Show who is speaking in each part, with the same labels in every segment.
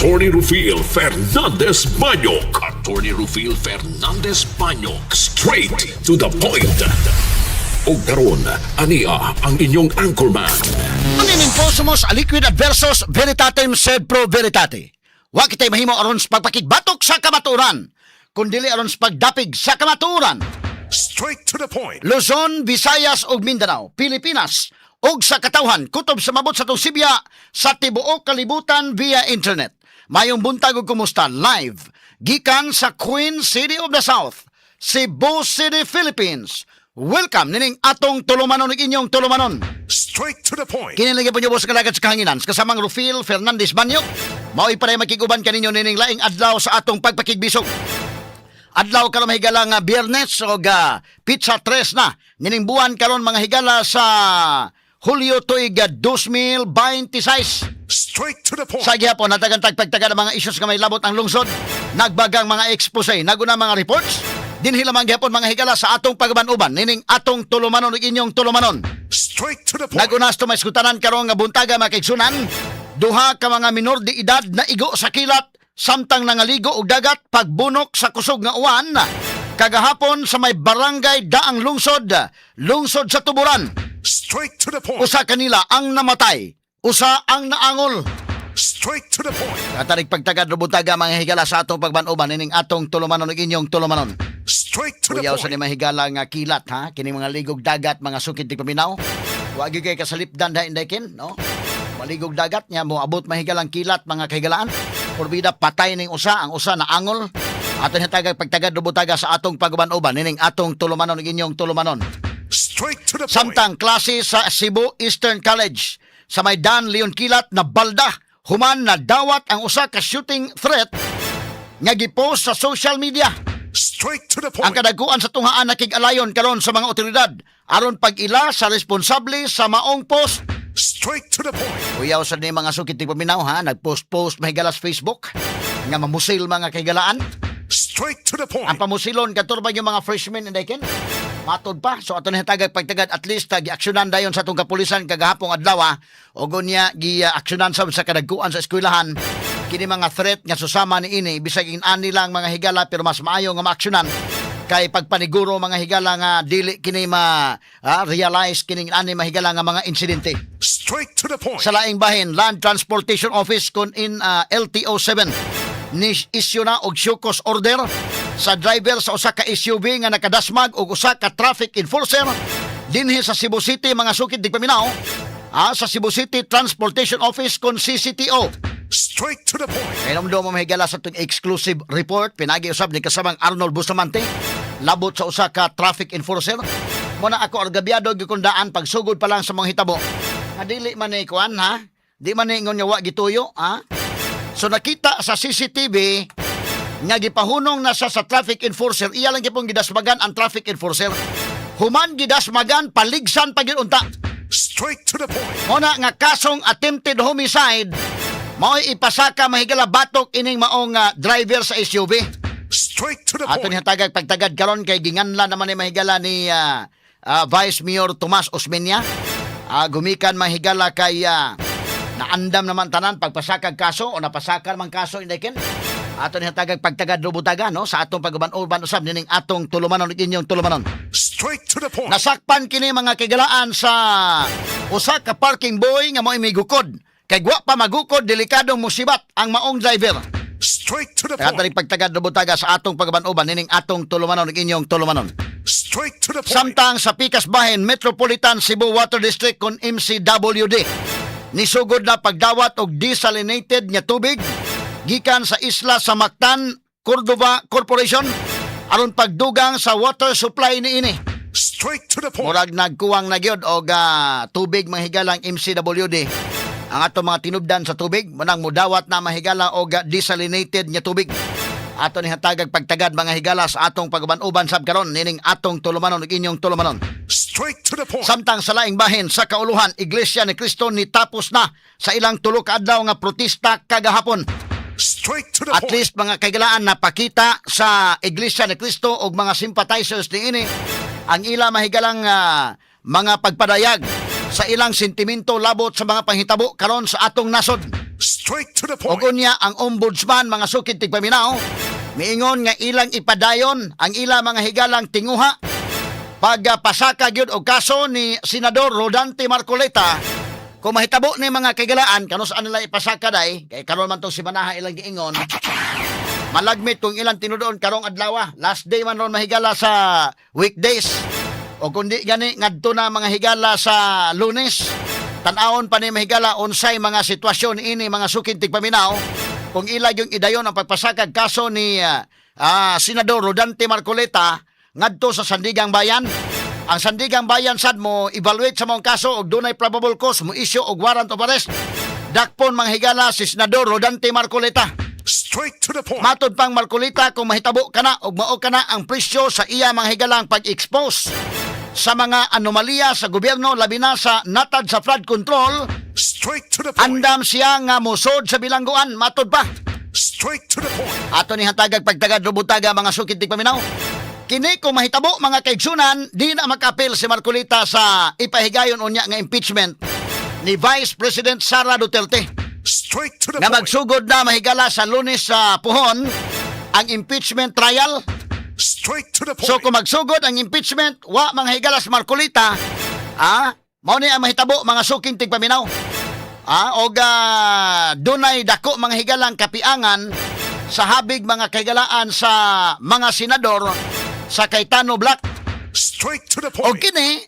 Speaker 1: Attorney Rufil Fernandez Banyok. Attorney Rufil Fernandez Banyok. Straight to the point. Ug karon, ania ang inyong anchorman.
Speaker 2: Nining posumos aliquid adversus veritatem sed pro veritate. Wa kitay mahimo aron sa pagpakigbatok sa kamatuoran, kundili aron sa pagdapig sa kamatuoran.
Speaker 3: Straight to the point.
Speaker 2: Luzon, Visayas ug Mindanao, Pilipinas ug sa katawhan kutob sa mabot sa atong sibya sa tibuok kalibutan via internet. Mayong buntag ug kumusta live gikan sa Queen City of the South, Cebu City, Philippines. Welcome nining atong tulumanon ug inyong tulumanon.
Speaker 3: Straight to the point.
Speaker 2: Kini lagi po niyo sa kalagat sa kahanginan. Sa kasamang Rufil Fernandez Banyok, mao'y pareha makiguban kaninyo nining laing adlaw sa atong pagpakigbisog. Adlaw karon, mga higala, nga Biyernes o petsa 3 na nining buwan karon, mga higala, sa Hulyo tuig 2026.
Speaker 3: Straight to the point.
Speaker 2: Sa gihapon, natagan tag pagtaga ng mga issues nga may labot ang lungsod, nagbagang mga expose, naguna mga reports, dinhi lamang gihapon, mga higala, sa atong pagban-uban nining atong tulumanon ug inyong tulumanon.
Speaker 3: Straight to the point.
Speaker 2: Nagunas to may skutanan karon nga buntaga, mga kaigsunan, duha ka mga minor de edad na igo sa kilat samtang nangaligo og dagat pagbunok sa kusog nga uwan kagahapon sa may barangay Daang Lungsod, lungsod sa Tuburan.
Speaker 3: Straight to the point.
Speaker 2: Usa kanila ang namatay, usa ang naangol.
Speaker 3: Straight to the point.
Speaker 2: Katarik pagtagad buntaga, mga higala, sa atong pagban-uban nining atong tulumanon ug inyong tulumanon.
Speaker 3: Straight to the
Speaker 2: Kuyaw sa
Speaker 3: point.
Speaker 2: ni mahigala nga kilat ha, kini mga ligog dagat, mga sukid ti paminaw. Wa gyud kay kasalipdan da inday kin, no? Maligog dagat nya mo abot mahigalang kilat, mga kahigalaan. Porbida patay ning usa, ang usa na angol. Aton hitagag pagtagad buntaga sa atong pagban-uban nining atong tulumanon ug inyong tulumanon.
Speaker 3: Straight to the point.
Speaker 2: Samtang klase sa Cebu Eastern College sa may Dan Leon Kilat na balda human na dawat ang usa ka shooting threat nga gipost sa social media.
Speaker 3: Straight to the point.
Speaker 2: Ang kadaguan sa tunghaan nakig-alayon karon sa mga otoridad aron pag-ila sa responsable sa maong post.
Speaker 3: Straight to the point.
Speaker 2: Uyaw sa ni mga sukit ti paminaw ha, nagpost-post mahigala sa Facebook nga mamusil, mga kahigalaan.
Speaker 3: Straight to the point.
Speaker 2: Ang pamusilon kadto ba yung mga freshmen, inday kin? Matod pa. So ato na hitagag pagtagad, at least giaksyonan dayon sa atong kapulisan kagahapong adlaw o gunya giaksyonan sab sa kadagkuan sa eskwelahan kini mga threat nga susama ni ini. Bisag in-ani lang, mga higala, pero mas maayo nga maaksyonan kay pagpaniguro, mga higala, nga dili kini ma realize kining ani mahigala nga mga insidente.
Speaker 3: Straight to the point.
Speaker 2: Sa laing bahin, Land Transportation Office kon in LTO 7 ni issue na og show cause order sa driver sa usa ka SUV nga nakadasmag og usa ka traffic enforcer dinhi sa Cebu City, mga sukid tigpaminaw, sa Cebu City Transportation Office kon CCTO.
Speaker 3: Straight to the point.
Speaker 2: Kay do mo, mahigala, sa itong exclusive report pinagi usab ni kasamang Arnold Bustamante labot sa usa ka traffic enforcer. Mo na ako argabyado gikundaan pagsugod pa lang sa mga hitabo. Nga dili man ni kuan ha. Di man ni ingon nga wa gituyo ha. So nakita sa CCTV nga gipahunong na siya sa traffic enforcer. Iya lang gipong gidasmagan ang traffic enforcer. Human gidasmagan, paligsan pa gyud unta.
Speaker 3: Straight to the point.
Speaker 2: Mo na nga kasong attempted homicide mao'y ipasaka, mahigala, batok ining maong driver sa SUV.
Speaker 3: Straight to the
Speaker 2: Ato
Speaker 3: point.
Speaker 2: ni hatagag pagtagad karon kay ginganla naman ni, mahigala, ni Vice Mayor Tomas Osmeña. Gumikan, mahigala, kay naandam naman tanan pagpasakag kaso o napasakar man kaso, inday kin. Ato ni hatagag pagtagad rubutaga, no, sa atong pag-uban-uban usab nining atong tulumanon ug inyong tulumanon.
Speaker 3: Straight to the point.
Speaker 2: Nasakpan kini, mga kigalaan, sa usa ka parking boy nga mo'y migukod. Kay wa pa magukod, delikadong musibat ang maong driver.
Speaker 3: Straight to the
Speaker 2: Kaya
Speaker 3: point.
Speaker 2: pagtagad rubutaga sa atong pag-uban-uban nining atong tulumanon ug inyong tulumanon.
Speaker 3: Straight to the point.
Speaker 2: Samtang sa Pikas Bahin, Metropolitan Cebu Water District kon MCWD nisugod na pagdawat og desalinated nga tubig gikan sa isla sa Mactan Cordova Corporation aron pagdugang sa water supply niini.
Speaker 3: Straight to the point.
Speaker 2: Murag nagkuwang na gyud og tubig, mga higalang MCWD. Ang ato mga tinubdan sa tubig, manang mudawat na, mahigala, og desalinated nga tubig. Ato ni hatagag pagtagad, mga higala, sa atong pag-uban-uban sab karon nining atong tulumanon ug inyong tulumanon.
Speaker 3: Straight to the point.
Speaker 2: Samtang sa laing bahin, sa kauluhan, Iglesia ni Cristo ni tapos na sa ilang tulo ka adlaw nga protesta kagahapon.
Speaker 3: Straight to the
Speaker 2: At
Speaker 3: point.
Speaker 2: least, mga kaigalaan, napakita sa Iglesia ni Cristo og mga sympathizers niini ang ila mahigalang mga pagpadayag sa ilang sentimento labot sa mga panghitabo karon sa atong nasod.
Speaker 3: Straight to the
Speaker 2: Og
Speaker 3: point.
Speaker 2: unya ang ombudsman, mga sukid tigpaminaw, miingon nga ilang ipadayon ang ila mga higalang tinguha pagpasaka gyud og kaso ni Senador Rodante Marcoleta. Kung mahitabo ni, mga kaigalaan, kanus-a nila ipasaka day kay karon man tong simanaha ilang giingon. Malagmit kung ilang tinudoon karong adlaw, last day man ron, mahigala, sa weekdays, o kundi gani ngadto na, mga higala, sa Lunes. Tan-awon pa ni, mahigala, unsay mga sitwasyon ini, mga sukid tigpaminaw, kung ila yung idayon ang pagpasakag kaso ni Senador Rodante Marcoleta ngadto sa Sandigang Bayan. Ang Sandigang Bayan sad mo evaluate sa mga kaso og dunay probable cause mo issue og warrant of arrest. Dakpon, mga higala, si Senador Rodante Marcoleta.
Speaker 3: Straight to the point.
Speaker 2: Matod pang Marcoleta, kung mahitabo kana og mao kana ang presyo sa iya, mga higalang, pag-expose sa mga anomalya sa gobyerno, labi na sa natad sa flood control,
Speaker 3: Straight to the point.
Speaker 2: andam siya nga mosod sa bilangguan, matod pa.
Speaker 3: Straight to the point.
Speaker 2: Ato ni hatagag pagtagad rubutaga, mga sukid tigpaminaw. Kini kung mahitabo, mga kaigsunan, di na makapil si Marcoleta sa ipahigayon unya nga impeachment ni Vice President Sara Duterte.
Speaker 3: Straight to the
Speaker 2: Nga
Speaker 3: point.
Speaker 2: magsugod na, mahigala, sa Lunes sa puhon ang impeachment trial.
Speaker 3: Straight to the point.
Speaker 2: So kung magsugod ang impeachment, wa mga higala si Marcoleta, mao ni ang mahitabo, mga suking tigpaminaw. Og dunay dako, mga higalang, kapiangan sa habig, mga kahigalaan, sa mga senador sa Cayetano Bloc.
Speaker 3: Straight to the
Speaker 2: O
Speaker 3: point.
Speaker 2: kini,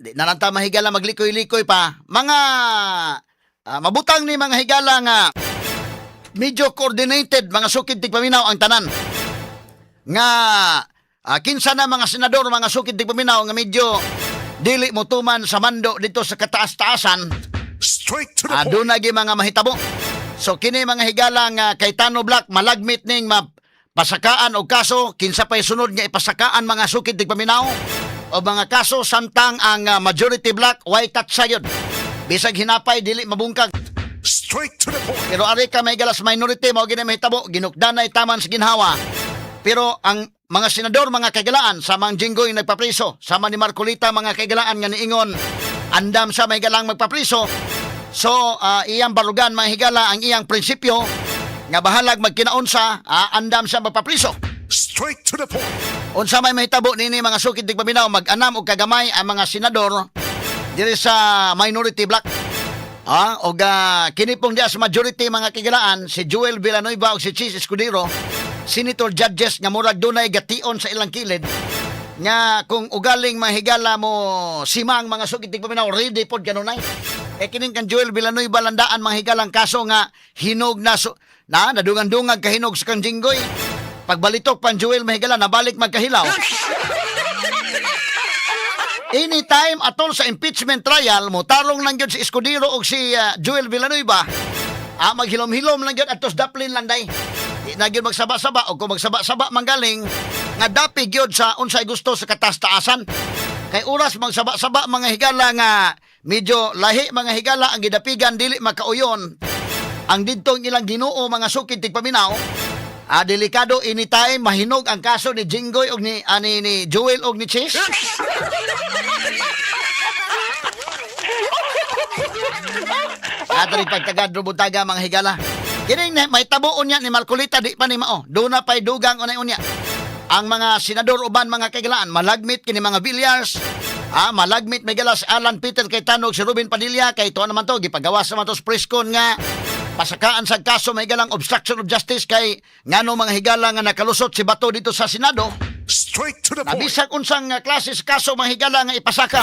Speaker 2: di na lang ta, mahigala, maglikoy-likoy pa. Mga mabutang ni, mga higala, nga medyo coordinated, mga sukid tigpaminaw, ang tanan. Nga kinsa na mga senador, mga sukid tigpaminaw, nga medyo dili mo tuman sa mando dito sa kataas-taasan,
Speaker 3: Straight to the point.
Speaker 2: doon na gyud mga mahitabo. So kini, mga higala, nga Cayetano Bloc malagmit ning mapasakaan og kaso, kinsa pay sunod nga ipasakaan, mga sukid tigpaminaw, o mga kaso, samtang ang majority bloc way tatsayod. Bisag hinapay dili mabungkag.
Speaker 3: Straight to the point.
Speaker 2: Pero ari ka may galas minority, mao gini mahitabo, ginukdanay taman sa ginhawa. Pero ang mga senador, mga kaigalaan, sa mga Jinggoy nagpapriso, sama ni Marcoleta, mga kaigalaan, nga niingon andam sa may galang magpapriso. So iyang barugan, mga higala, ang iyang prinsipyo nga bahalag magkinaunsa, andam siya magpapriso.
Speaker 3: Straight to the point.
Speaker 2: Unsa may mahitabo nini, mga sukid tigpaminaw, mag-anam og kagamay ang mga senador diri sa minority bloc. Og kini pong diya sa majority, mga kigalaan, si Joel Villanueva og si Chiz Escudero, senator judges nga murag dunay gation sa ilang kilid nga kung ugaling mahigala mo simang, mga sukid tigpaminaw, ready pod kanunay. Eh kining kan Joel Villanueva, landaan, mga higalang, kaso nga hinog na so, na nadungan-dungag kahinog sa kang Jinggoy. Pagbalitok pan Joel, mahigala, nabalik magkahilaw. Anytime atol sa impeachment trial, mo tarong lang gyud si Escudero og si Joel Villanueva. Maghilom-hilom lang gyud atos daplin lang day. Di na gyud magsaba-saba, o kung magsaba-saba manggaling nga dapi gyud sa unsay gusto sa katas-taasan. Kay oras magsaba-saba, mga higala, nga medyo lahi, mga higala, ang gidapigan, dili makauyon ang didtong ilang Ginoo, mga sukid tigpaminaw. Delikado anytime mahinog ang kaso ni Jinggoy og ni Joel og ni Chiz. Atong pagtagad rubutaga, mga higala. Kining na, may tabuon niya ni Marcoleta, di pa ni mao. Doon na pa'y dugang unay unya. Ang mga senador uban, mga kaigalaan, malagmit kini mga Villars, malagmit may galas Alan Peter Cayetano ug si Robin Padilla kay tuwa naman to gipagawas naman to sa presscon nga pasakaan sa kaso may galang obstruction of justice, kay ngano, mga higala, nga nakalusot si Bato dito sa Senado.
Speaker 3: Straight to the point.
Speaker 2: Nabisag unsang klase sa kaso, mga higala, nga ipasaka.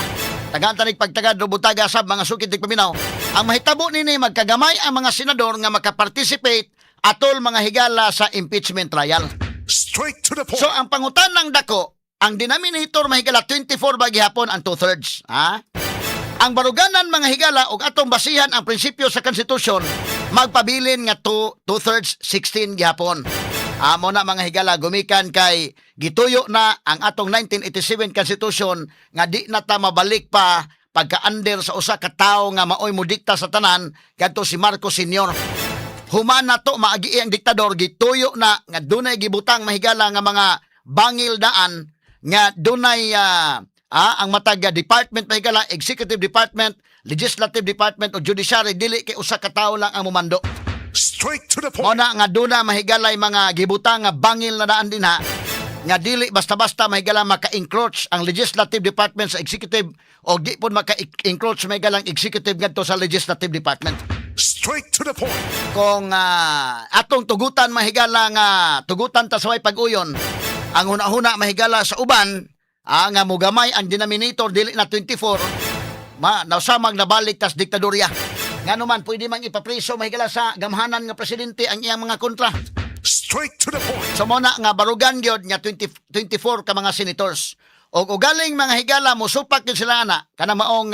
Speaker 2: Tagaan tanig pagtagad rubutaga sab, mga sukid paminaw. Ang mahitabo nini, magkagamay ang mga senador nga makaparticipate atol, mga higala, sa impeachment trial.
Speaker 3: Straight to the point.
Speaker 2: So ang pangutan ng dako, ang denominator, mahigala, 24 ba gihapon ang 2/3, ha? Ang baruganan, mga higala, ug atong basihan ang prinsipyo sa konstitusyon, magpabilin nga 2 2/3, 16 gihapon. Amo na, mga higala, gumikan kay gituyo na ang atong 1987 Constitution nga di na ta mabalik pa pagka-under sa usa ka tawo nga maoy modikta sa tanan, kadto si Marcos Sr. Human na to maagi ang diktador, gituyo na nga dunay gibutang, mahigala, nga mga bangil daan nga dunay ang matag department, mahigala, executive department, legislative department o judiciary, dili kay usa ka tawo lang ang momando.
Speaker 3: Straight to the
Speaker 2: Mao
Speaker 3: point.
Speaker 2: Na nga duna, mahigalay, mga gibutang nga bangil na daan dinha nga dili basta-basta, mahigala, maka-encroach ang legislative department sa executive o di pod maka-encroach, mahigala, ang executive ngadto sa legislative department.
Speaker 3: Straight to the point.
Speaker 2: Kung atong tugutan, mahigala, nga tugutan ta sa way pag-uyon ang huna-huna, mahigala, sa uban nga mugamay ang denominator, dili na 24, ma nausamag nabalik tas diktadorya. Ngano man pwede mang ipapriso, mahigala, sa gamhanan nga presidente ang iyang mga kontra.
Speaker 3: Straight to the point.
Speaker 2: So mo na nga barugan gyud nga 20, 24 ka mga senators. Og ugaling, mga higala, musupak gyud sila ana kana maong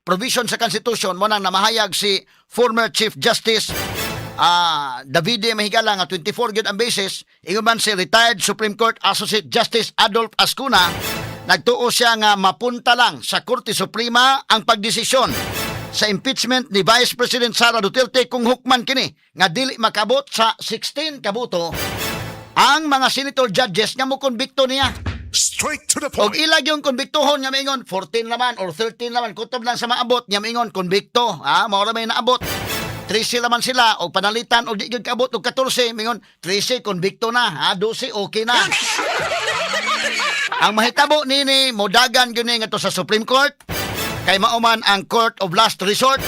Speaker 2: provision sa constitution. Mo nang namahayag si former Chief Justice Davide, mahigala, nga 24 gyud ang basis. Ingon man si retired Supreme Court Associate Justice Adolf Azcuna, nagtuo siya nga mapunta lang sa Korte Suprema ang pagdesisyon sa impeachment ni Vice President Sara Duterte kung hukman kini nga dili makabot sa 16 kaboto ang mga senator judges nga mo konbikto niya.
Speaker 3: Straight to the
Speaker 2: Og
Speaker 3: point.
Speaker 2: ilag yung konbiktohon nga maingon 14 naman or 13 naman, kutob lang sa maabot nga maingon konbikto, ha, mao ra may naabot. 13 naman sila og panalitan og di gyud kaabot og 14, mingon 13 konbikto na, ha, 12 okay na. Ang mahitabo nini, modagan gyud ni ngadto sa Supreme Court kay mao man ang court of last resort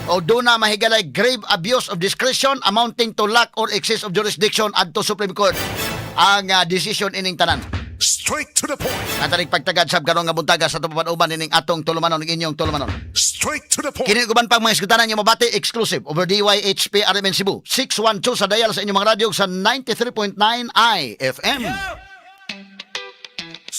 Speaker 2: o duna, mahigalay, grave abuse of discretion amounting to lack or excess of jurisdiction adto Supreme Court ang decision ining tanan.
Speaker 3: Straight to the point.
Speaker 2: Natanig pagtagad sab karon nga buntaga sa tupapan ining atong tulumanon, ning inyong tulumanon.
Speaker 3: Straight to the point.
Speaker 2: Kini uban pang mga iskutanan nga mabati exclusive over DYHP RMN Cebu 612 sa dial sa inyong mga radyo sa 93.9 IFM.